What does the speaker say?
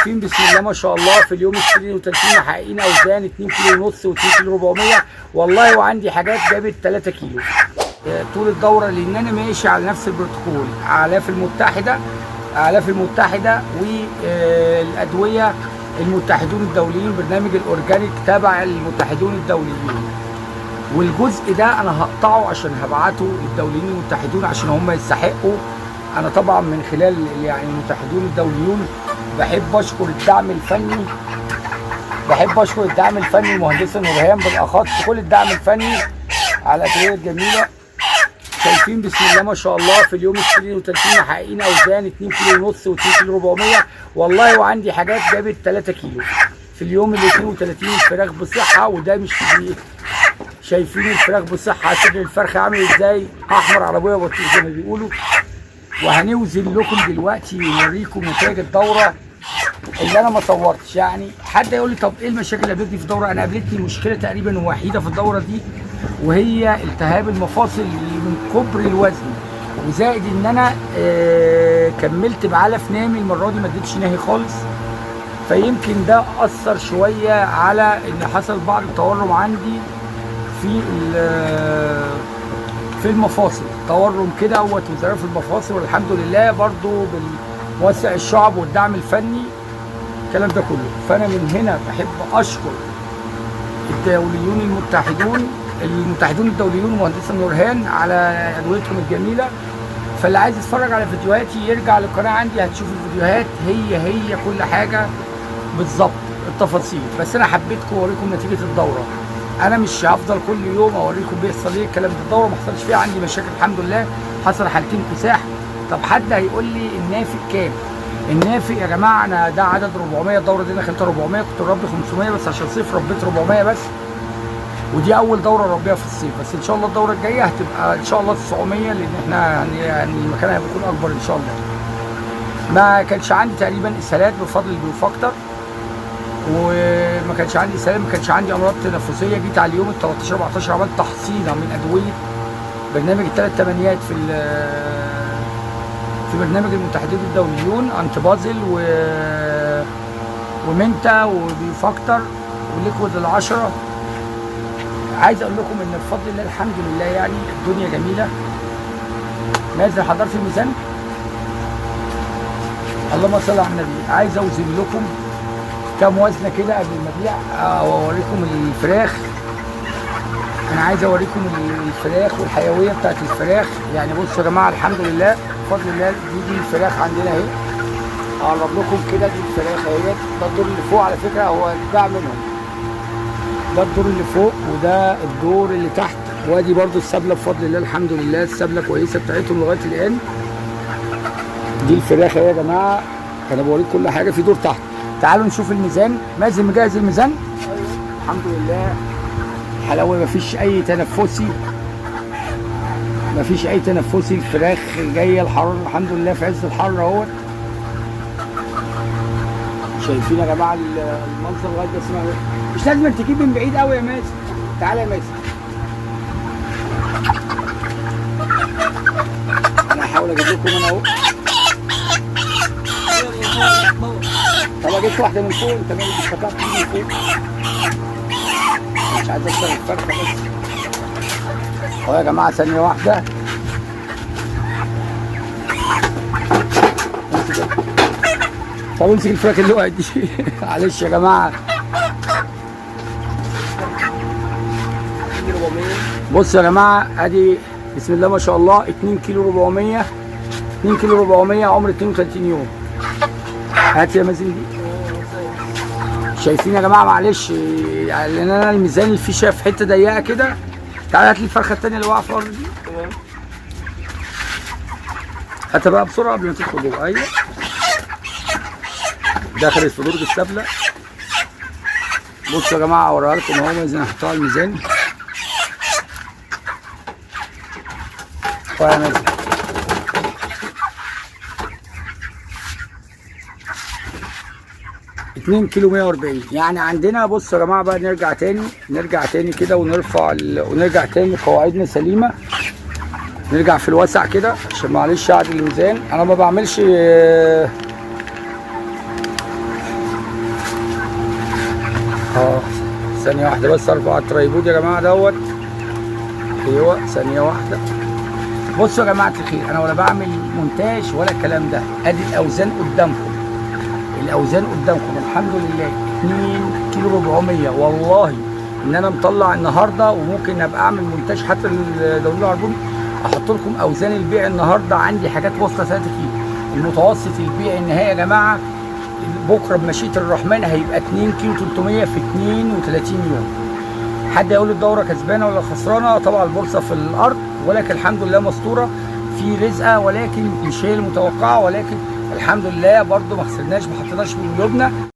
شايفين بسم الله ما شاء الله في اليوم 32 محققين اوزان 2 كيلو ونص و2 كيلو 400 والله، وعندي حاجات جابت 3 كيلو طول الدورة، لان انا ماشي على نفس البروتوكول. اعلاف المتحدة، اعلاف المتحدة والادوية المتحدون الدوليين، برنامج ال organic تبع المتحدون الدوليين. والجزء ده انا هقطعه عشان هبعته للدوليين المتحدون عشان هم يستحقوا. انا طبعا من خلال يعني المتحدون الدوليون بحب اشكر الدعم الفني، بحب اشكر الدعم الفني المهندسه نورهان بالاخص، كل الدعم الفني على الادوية الجميلة. شايفين بسم الله ما شاء الله في اليوم 32 محققين اوزان 2 كيلو ونص و2 كيلو 400 والله، وعندي حاجات جابت 3 كيلو في اليوم ال 32. الفراخ بصحة، وده مش كبير. شايفين الفراخ بصحة، شكل الفرخه عامل ازاي، احمر على ابويا بطيخ زي ما بيقولوا. وهنوزن لكم دلوقتي ونوريكم نتائج الدورة اللي انا ما صورتش. يعني حد يقول لي طب ايه المشاكل اللي قابلتني في الدورة؟ انا قابلتني مشكلة تقريبا وحيده في الدورة دي، وهي التهاب المفاصل من كبر الوزن، وزائد ان انا كملت بعلف نامي المرة دي، ما اديتش ناهي خالص، فيمكن ده اثر شوية على ان حصل بعض التورم عندي في المفاصل، تورم كده وزرار في المفاصل. والحمد لله برضو بالموسع الشعب والدعم الفني الكلام ده كله. فانا من هنا بحب اشكر الدوليون المتحدون، المتحدون الدوليون ومهندسه نورهان على ادويتهم الجميلة. فاللي عايز يتفرج على فيديوهاتي يرجع للقناة عندي، هتشوف الفيديوهات هي هي كل حاجة بالظبط التفاصيل. بس انا حبيتكم اوريكم نتيجة الدورة. انا مش هفضل كل يوم اوريكم بيحصل ايه الكلام ده. الدورة ما حصلش فيها عندي مشاكل الحمد لله، حصل حالتين كساح. طب حد هيقول لي النافق كام؟ النافق يا جماعة انا ده عدد 400، الدورة دي انا خليتها 400، كنت ربي 500 بس عشان صيف ربيت 400 بس، ودي اول دوره ربيها في الصيف. بس ان شاء الله الدورة الجاية هتبقى ان شاء الله 900، لان احنا يعني المكان هيكون اكبر ان شاء الله. ما كانش عندي تقريبا اسهالات بفضل البيوفاكتور، وما كانش عندي اسهالات، ما كانش عندي امراض تنفسية. جيت على اليوم ال 13 14 عملت تحصينه من ادوية برنامج الثلاث تمانيات في برنامج المتحدين الدوليون، انتبازل ومنتا وبيوفاكتور وليكويد العشرة. عايز اقول لكم ان بفضل الله الحمد لله يعني الدنيا جميلة. مازن حضرت الميزان؟ اللهم صل على النبي. عايز اوزن لكم كام وزنه كده قبل ما ابيع واوريكم الفراخ. انا عايز اوريكم الفراخ والحيوية بتاعت الفراخ. يعني بصوا يا جماعة الحمد لله بفضل الله دي الفراخ عندنا اهي، اقرب لكم كده، دي الفراخ اهي. ده الدور اللي فوق على فكرة، هو اتباع منهم. ده الدور اللي فوق وده الدور اللي تحت، وادي برضو السبله بفضل الله الحمد لله السبله كويسة بتاعتهم لغاية الان. دي الفراخ اهي يا جماعة، انا بوريك كل حاجة في دور تحت. تعالوا نشوف الميزان. مازن مجهز الميزان؟ الحمد لله حلاوة، مفيش اي تنفسي، مفيش اي تنفسي. الفراخ جاية الحرارة الحمد لله في عز الحر اهوت. شايفين يا جماعة المنظر لغاية بس مش لازم تجيب من بعيد قوي يا مازن. تعالى يا مازن، انا هحاول اجيب لكم انا اهو. طب اجيب واحدة من فوق، انت مالك مش هتعرف تجيب من فوق. مش عايز اكسر الفرخه بس اهو يا جماعة. ثانية واحدة، طب امسك الفراخ اللي وقعت دي. معلش يا جماعة. بصوا يا جماعة ادي بسم الله ما شاء الله 2 كيلو 400، 2 كيلو 400 عمر 32 يوم. هات يا مازن دي. شايفين يا جماعة؟ معلش لان انا الميزان الفيشه في حتة ضيقه كده. تعالى هات لي الفرخه الثانية اللي واقعه في الارض دي. تمام، هاتها بقى بسرعة قبل ما تدخل جوه. ايوه دخلت في درج السبله. بصوا يا جماعة اوريها لكم اهو. مازن هحطها على الميزان. يا مازن 2 كيلو 140. يعني عندنا بصوا يا جماعة بقى، نرجع تاني، نرجع تاني كده ونرفع ونرجع تاني قواعدنا سليمة، نرجع في الوسع كده عشان معلش اعدل الميزان. انا ما بعملش ثانية واحدة بس ارفع ال tripod يا جماعة دوت. ايوه ثانية واحدة. بصوا يا جماعة الخير، انا ولا بعمل مونتاج ولا الكلام ده، ادي الاوزان قدامكم، الاوزان قدامكم الحمد لله 2 كيلو 400. والله ان انا مطلع النهارده، وممكن ابقى اعمل مونتاج حتى داوود العربون احط لكم اوزان البيع النهارده. عندي حاجات واصله 3 كيلو. المتوسط البيع النهائي يا جماعة بكره بمشيئة الرحمن هيبقى 2 كيلو 300 في 32 يوم. حد يقول الدورة كسبانه ولا خسرانة؟ طبعا البورصة في الارض، ولكن الحمد لله مستورة في رزقه، ولكن مش هي المتوقعة، ولكن الحمد لله برضو ما خسرناش، ما حطيناش من جيوبنا.